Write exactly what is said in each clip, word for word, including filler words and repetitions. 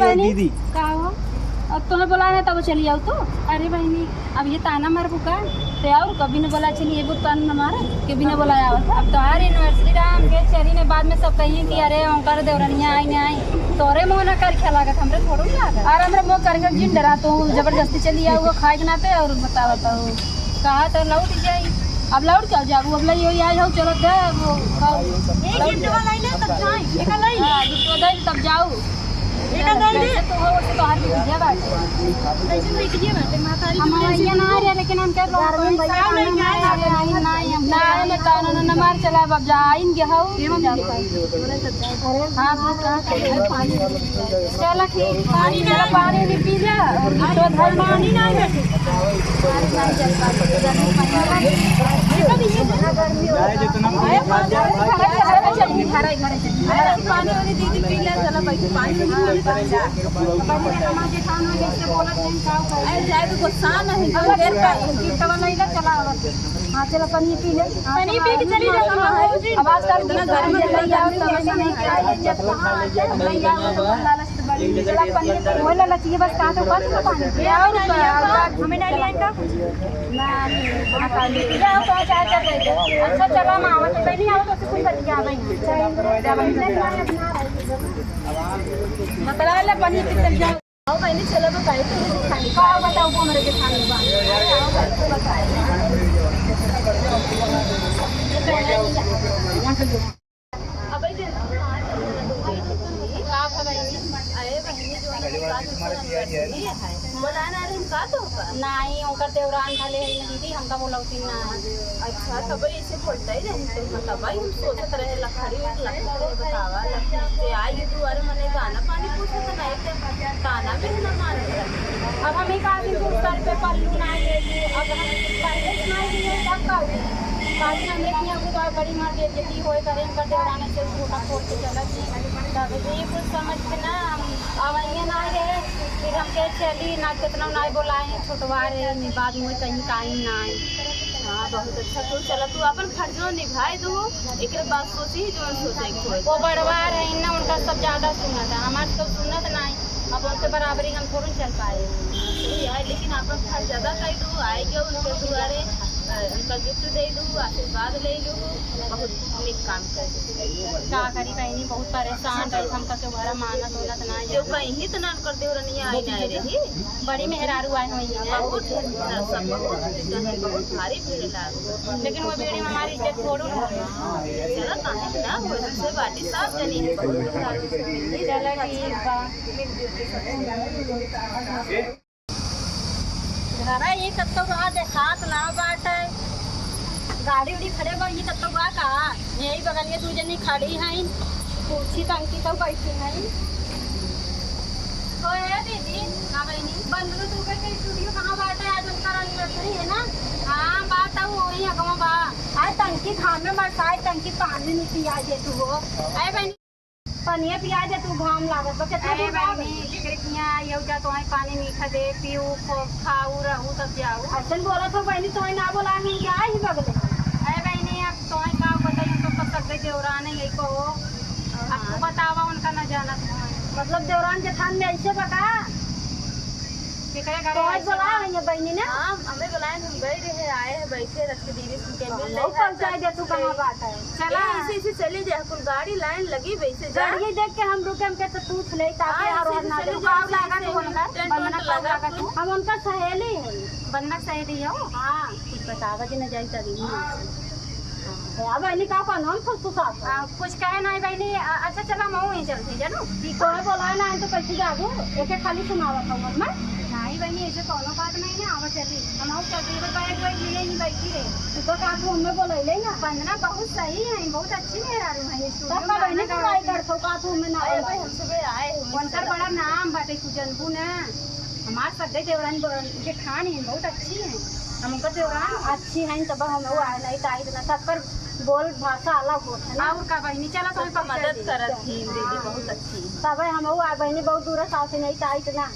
बहिनी, दीदी। का हो? अब तोहे बोलाए है तब चली आऊ तू। अरे बहिनी, अब ये ताना मारबू का? तो और कभी न बोला चली, एगो ताना न मारे, के बिना बोला आवत। अब तोहार anniversary रहा, हम के चली ने, बाद में सब कहिए कि अरे ओंकर देवरनिया आई न आई, तोरे मुँह ना कर क्या लागत, हमरे थोड़ू लागत। और हमरे मुँह कर जिन डरा तू, जबरदस्ती चली आऊ खाए के नाते। और बताओ, बताओ। कहा तो लौट जाई। अब लौट क्या जाबू? अब लई होई आई हो, चलो दे वो खाओ। एक गिफ्ट वाला ले ले, तब जाई। एक ले ले। हाँ, गिफ्ट वाला ले, तब जाओ। एक ले ले। वैसे तो हो, वैसे तो हर बिटिया बाटे। कैसे बिटिया बाटे? महतारी हमारा ये ना आ रहा, लेकिन हम क्या लोग घर में भैया साहब नहीं आ रहे, आई ना, हम ना आए, मैं ताना ना, ना मार चला, अब जा, आइन के हो। ये मम्मी। हाँ, हाँ, हाँ। चला ठीक, पानी, चला पानी भी पी ले, और गिफ्ट वाला पानी ना बेटे। अरे, जितना भी है, जितना गर्मी हो। अरे, पानी वाली दीदी पी ले, चला भाई, पानी वाली पी ले, पानी। अरे, जाए तो गुस्सा नहीं, तो देर का है। गिफ्ट वाला ही ले, चला आवत। हाँ, चला, पनीर पी ले। हाँ, पनीर पी के चली जाओ, हाँ, हाँ। अब आजकल इतना गर्मी में लई आओ, समझ में नहीं आई, जब कहाँ आके हम लई आओ, तो लालच तो बड़ी। चला, पनीर पी, वही लालच, ये बस कहाँ से ऊपर से पानी। ले आओ ना, ले आओ, हमें नहीं ले आएगा। ना, नहीं, ना, ना, ले आओ, तो चाहे कर देंगे। अच्छा, चला, मामा, तो पहले आओ, तो सुकून कर दिया, भाई। बतला ले, पनीर पी चल जाओ। आओ बहिनी, चलो बताई, तुम जेठानी का। का बताओ, वो हमरे जेठानी बा। आओ, बताई। अबे जे का भा बहिनी? अरे बहिनी, जो हमरे साथ उसका anniversary है, बोला ना रे, हम का तो का? नाहीं, ओकर देवरान भले है ना दीदी, हमका बोलौती ना। अच्छा, तब ऐसे बोलता ही रही तो, मतलब, भाई, हम सोचत रहे, लखड़ी, लखड़ी बतावा, लखड़ी से आई दुआरे, मने दाना पानी पूछत नहीं, तो ताना भी ना मान रहे। अब हम ही कहा कि तू सर पे पल्लू ना ले ली, अब हम पहले से ना लिए, तब का हुई? बाकी हमरे के यहाँ बुआ बड़ी मार बेइज्जती होए करे, इनका देवराना से झूठा फोड़ के चलत थी। तब ये कुछ समझ के ना हम अब ये ना रहे, फिर हमके चली ना, कितना ना बोलाए, छोटवा रहे, बाद में कहीं काहे ना आए। हाँ, बहुत अच्छा। तू चला, तू अपन फर्जो निभाए दू, एकरे बाद सोची ही जौन सोचे के होए। वो बड़वा रही ना, उनका सब ज्यादा सुनत है, हमार तो सुनत नहीं। अब उनके बराबरी हम थोड़ी चल पाए। सही है, लेकिन अपन फर्ज अदा कर दू, आए गए उनके दुआरे, अ, उनका गिफ्ट दे दू, आशीर्वाद ले लू, बहुत नीक काम कर दू। का करी बहिनी, बहुत परेशान रही, हमका केहू हरा मानत उनत ना जो है। कहीं तो ना कर देवरनिया आई ना रही। बड़ी मेहरारू आए होई है। बहुत ढेर, सब बहुत भीड़ है, बहुत भारी भीड़ लागल। लेकिन वो भीड़ में हमारी इज्जत थोड़ू ना। चला, काहे ना हो, हमसे बाटी साफ जनी है, बहुत मेहरारू से। चला, ठीक बा। घरा ये कत्तो बा देखात ना बाटे। गाड़ी उड़ी खड़े बा, ये कत्तो बा का? यही बगल में दू जनी खड़ी हईन, पूछी त अंकिता बैठी हईन। तो ए दीदी। हाँ बहिनी। बंदरू दुबे के स्टूडियो कहाँ बाटे? आज उनका anniversary है ना? हाँ, बात है, वही अगवा बा। आज तंकी घाम में मरसाए, तंकी पानी नहीं पिया दे तू हो। अरे बहिनी। पनिया पिया दे तू, घाम लागत बा, कितना अरे दूर बा बहिनी, बहिनी? जेकरे किहाँ आइउ जा, तोहई पानी मीठा दे, पीऊ, खो-, खाऊ, रहू, तब जाऊ। अइसन बोलत हो बहिनी, तोहई ना बोला, हम क्या ही बगले। अरे बहिनी, अब तोहई का बताई, हम तो सब सगे देवरान है, यही कहो। अब तू हाँ। बतावा, उनका ना जानत हो। मतलब देवरान जेठान में ऐसे बता? केकरे घरे तोहई ऐसे बोला बा? है ये बहिनी ना? हाँ, हमें बुलाए, हम गए रहे, आए हैं, बैठे रख के दीदी सुन के मिल हमहू रहे हैं, पहुँचाई दे, तू कहाँ बात है? चला। ए, ऐसे, ऐसे चली जाए, कुल गाड़ी लाइन लगी, वैसे जा। गाड़ी देख के हम रुके, हम कहते पूछ ले, ताकि हाँ, हर ऐसे, हर ना ऐसे दे। चली जाए, रुकाव ऐसे, लागत ऐसे हो ना, टेंट वंदना वेंट का लगा लागत कुल। हो। हम उनका सहेली है। बंधना सहेली हो? हाँ। कुछ बतावा कि न जाई तभी। हाँ। अब इन्हीं का कौन हम फुसफुसात है? हाँ, कुछ कहे नहीं बहिनी। अ-, अच्छा चला, हम वहीं चलते, जानू। ठीक है, बोला ना, तो कैसे जाबू? एक एक खाली सुनावत हूँ मैं। नहीं बहिनी, ऐसे कोनो बात नहीं ना, आवा चली। हम और चलते, ये बताए कोई मिले नहीं बैठी रहे। तू तो का तू हमें बोलैले ना। वंदना बहुत सही है, बहुत अच्छी मेहरारू है, स्टूडियो तब का में बहिनी गाना तू गावे। करत हो, का तू हमें ना अरे बोला? भाई, हम सुबह आए हैं, उनकर चला। बड़ा नाम बाटे, तू जनबू ना। हमार सगे देवरानी ब-, जेठानी है, बहुत अच्छी है। हम उनकर देवरान हैं। अच्छी हैं, तब हम लोग आए नहीं, ताई इतना सबकर बोल भाषा अलग होत है ना। और का बहिनी, चला तो सबका परिचय मदद दे। करत ही दीदी, हाँ। बहुत अच्छी है। तब हम लोग आ बहिनी बहुत दूर साथ नहीं, ताई इतना।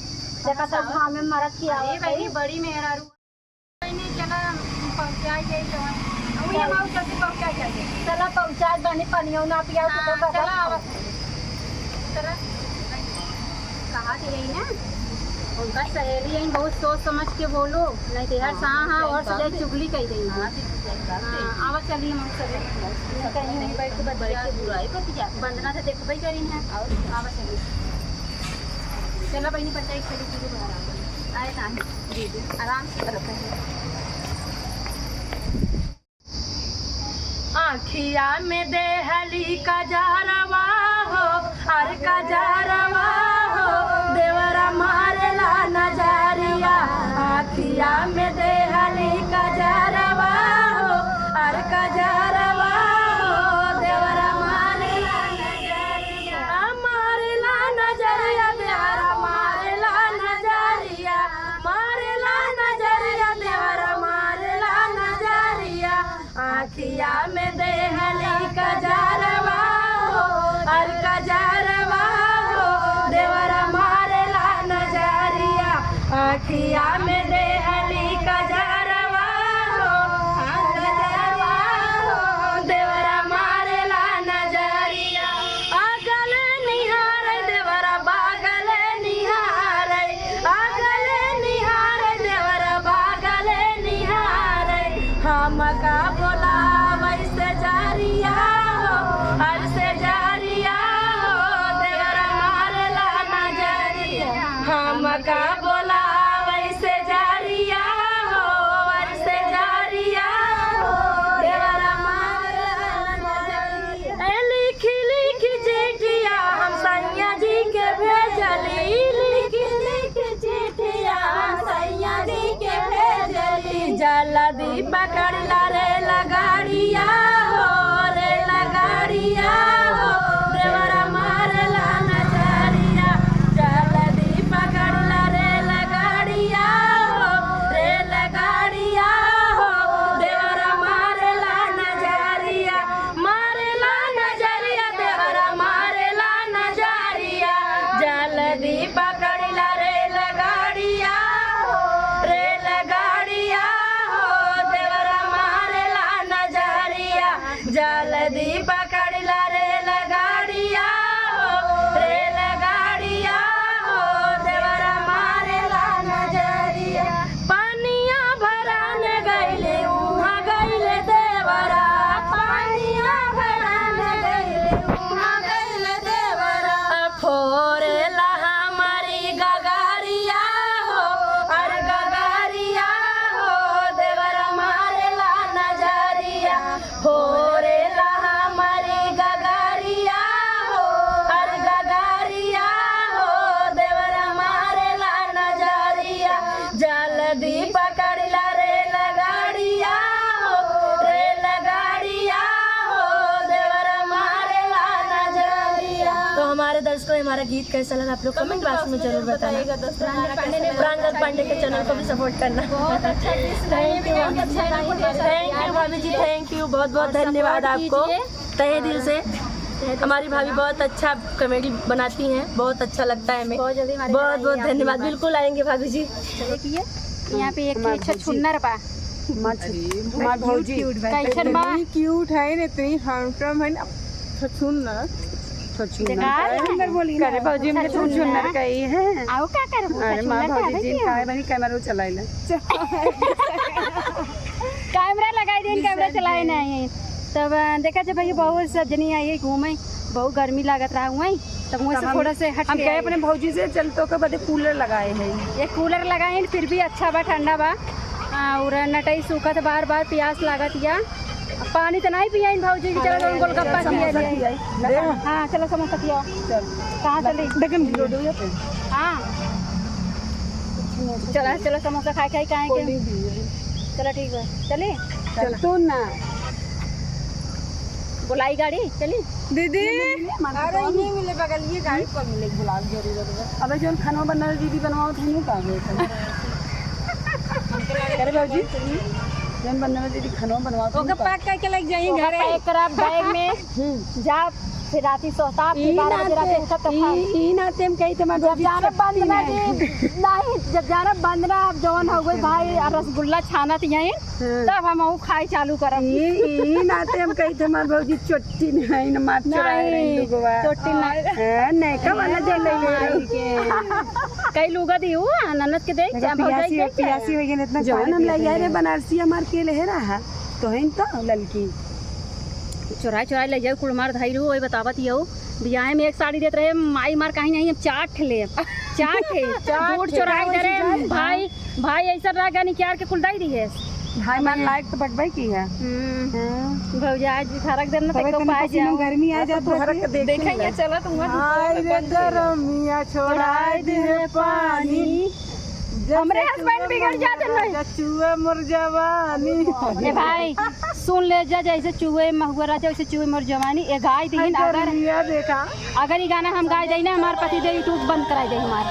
देखा सब हाँ। घाम में मरत की अरे आवत बहिनी, है। बड़ी मेहरारू। बहिनी, चला पहुँचाई जाई तो। वही हम और जल्दी पहुँचाई जाई। चला पहुँचाई बहिनी, पनियो ना पियाओ, हाँ, तो चला, आवा। चला। कहा के रही ना, उनका सहेली है, बहुत सोच समझ के बोलो, नहीं तो हर हाँ, हाँ, हाँ, सही और बात सजा है। चुगली कह देंगे। हाँ, तो सही बात है। हाँ, आवा चलिए हम सभी। कहीं नहीं बैठ के बतिया। बैठ के बुराई बतिया। वंदना तो देखबे करी ना। और? आवा चलिए। चला बहनी, पंचायत चली, चली बाहर आ गई। आए ना, जी, जी, आराम से चलो पहले। आँखिया में देहली कजरवा हो, अर कजरवा हो, देवरा मारेला नजरिया। आँखिया में देहली कजरवा हो, अर कजरवा हो, देवरा मारेला नजरिया। मारेला नजरिया, देवरा मारेला नजरिया, मारेला नजरिया, देवरा मारेला नजरिया। आँखिया में देहली कजरवा हो, अर कजरवा हो, देवरा मारेला नजरिया। आँखिया में देहली कजरवा हो, अर कजरवा हो, देवरा मारेला नजरिया। अगल निहारे देवरा बगल निहारे, अगल निहारे देवरा बगल निहारे। हमका बोलावै से जरिया हो, अर से जरिया हो, देवरा मारेला नजरिया। हमका बोलावै से जरिया हो, अर से जरिया हो, देवरा मारेला नजरिया। ए लिखी लिखी चिट्ठिया हम सैया जी के भेजली, लिखी लिखी चिट्ठिया हम सैया जी के भेजली। जल्दी पकड़ ला रेलगाड़िया हो, रेलगाड़िया हो, देवरा मारेला नजरिया। जल्दी पकड़ ला रेलगाड़िया हो, रेलगाड़िया हो, देवरा मारेला नजरिया। मारेला नजरिया देवरा, मारेला नजरिया। जल्दी पकड़िला रेलगाड़िया हो, रेलगाड़िया हो, देवरा मारेला नजरिया। जल्दी पकड़िला रेलगाड़िया हो, रेलगाड़िया हो, देवरा मारेला नजरिया। पानिया भरान गइले, उहाँ गइले देवरा। पानिया भरान गइले, उहाँ गइले देवरा। फोरेला हमारी गगरिया हो, अर गगरिया हो, देवरा मारेला नजरिया। फोरेला हमारी गगरिया हो, अर गगरिया हो, देवरा मारेला नजरिया। जल्दी पकड़िला रेलगाड़िया हो, रेलगाड़िया हो, देवरा मारेला नजरिया। तो हमारे दर्शकों, हमारा गीत कैसा लगा, आप लोग comment box में जरूर बताना। प्रांजल पांडे के channel को भी support करना। बहुत अच्छा गीत सुनाई, thank you, बहुत अच्छा गाई है। Thank you भाभी जी, thank you, बहुत बहुत धन्यवाद आपको तहे दिल से। हमारी भाभी बहुत अच्छा comedy बनाती हैं, बहुत अच्छा लगता है हमें। बहुत जल्दी हमारे बहुत बहुत धन्यवाद। बिल्कुल आएंगे भाभी जी। देखिए, यहाँ पे एक छछुन्नर बा। हमार भौजी। कैसन बा? इतनी cute है ना, इतनी handsome है ना। छछुन्नर। छछुन्नर। देखा? करे भौजी, हमके छछुन्नर कही है। आओ, का करबू? अरे माँ, भौजी जी, काहे बनी camera चलाइला? Camera लगाई दिन, camera चलाए नहीं। तब, अ, देखा जब भैया बहुत सब जनी आई है घूमे, बहुत गर्मी लागत रहा हुआ, तब वहीं से थोड़ा से हट हम के कहे अपने भौजी से, "चल, तो के बदे cooler लगाए हैं।" ये cooler लगाए हैं, फिर भी अच्छा बा, ठंडा बा। हाँ, और नटई सूखत, बार बार प्यास लागत या। पानी तो नहीं पियाइन भौजी, चलो जौन गोलगप्पा पिया जाए। हाँ, चलो समोसा पिया। कहाँ चली? हाँ, चलो, चलो समोसा खाए खाए, काहे के? चलो ठीक बा, चली? चल तू ना। बुलाई गाड़ी, चली? दीदी। अरे, इन्हीं मिले बगल, ये गाड़ी पर मिले, बुलाव जरूरत बा। अबे, जौन खानवा बनल दीदी बनवाओ थे, नु का होत है? अरे भौजी, जौन बनल दीदी खानवा बनवाओ थे, ओके pack करके लेके जाइए घरे। Pack करा bag में। हम्म। जा, फिर राती सोता, फिर ई बारह बजे नाते, राती उठत, तो ई, खाए। ई नाते हम कही, तुम्हार जब भौजी जाना बंद छोटी ना नहीं। जी, नहीं, जब जाना बंद ना, अब जवन हो गई भाई, और रसगुल्ला छानत यहीं, हाँ। तब हम ऊ खाए चालू करब। ई, ई नाते हम कही, तुम्हार भौजी छोटी नहीं, न मार चुराए रही नहीं, लुगवा। छोटी ना। हाँ, नहीं, का वाला जो ले ले रही। कई लुगा दी हूँ, ननद के दे, देखो, भौजाई पियासी, के। पियासी हो गई, इतना जवन हम लइ आए रे बनारसी, हमार के ले रहा, तो है तो ललकी। चोराई चोराई लइ जाओ, कुल मार धाई रहू, वही बतावत ही हो। बियाहे में एक साड़ी देत रहे, माई मार कहीं नहीं, हम चार ठे ले, चार ठे। चार बूट ठे। चोराई दे रहे, भाई, भाई ऐसा रह गया, निकाल के कुल दाई दी है। भाई मार लायक तो बटबई की है। हम्म। हाँ। भौजाई जी फरक देना, तबे तको तनी पाए पसीना जाओ। गर्मी आ जाता है। देखेंगे, चला तुम हाय रे गरमिया, छोड़ाई दिहे पानी। हमरे husband बिगड़ जाते हैं। चुए मोर जवानी। ए भाई, सुन ले जा, जैसे चुए महुआ राजा, वैसे चुए मोर जवानी। ए गाय दीन, अगर, देखा। अगर ये गाना हम गाए जाई ना, हमार पति देव YouTube बंद कराई दे हमार।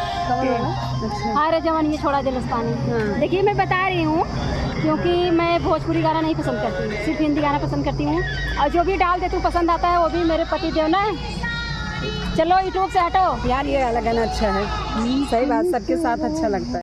अच्छा। हाय रे जवानी छोड़ा दिलस पानी। हाँ। देखिए, मैं बता रही हूँ, क्योंकि मैं भोजपुरी गाना नहीं पसंद करती, सिर्फ हिंदी गाना पसंद करती हूँ। और जो भी डाल देती हूँ पसंद आता है, वो भी मेरे पति देव ना। चलो YouTube से हटो। यार, ये वाला गाना अच्छा है। सही बात, सबके साथ अच्छा लगता है।